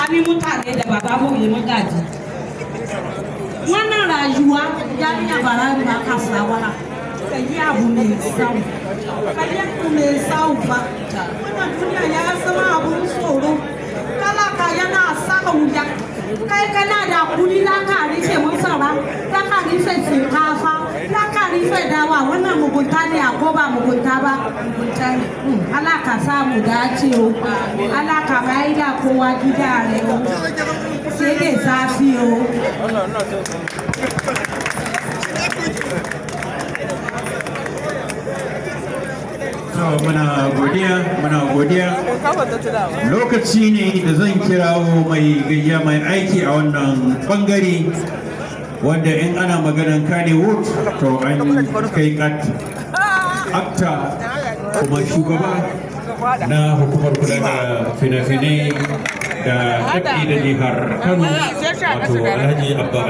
Tsakanin mutane da baba mu yi magaji. Wannan rayuwa yarinya ba za ba ka shawara. Ka yi abu mai kyau. Ka yi abu mai kyau fa. Wannan duniya ya zama abun tsoro. Talaka yana sa wuya. Kai kana da kuɗi za ka rufe masara, za ka rufe shinkafa, za ka rufe dawa. Wannan mugunta ne a ko ba mugunta ba? Mugunta ne. Allah ka sa mu dace o. Allah ka mai da kowa gida o. Sai dai zafi o. Muna godiya, muna godiya. Lokaci ne da zan kirawo mai gayya mai aiki a wannan bangare, wanda in ana maganan Kannywood to an kai kat actor kuma shugaba na hukumar kula da fina-finai da tafi da jihar Kano, wato Alhaji Abba.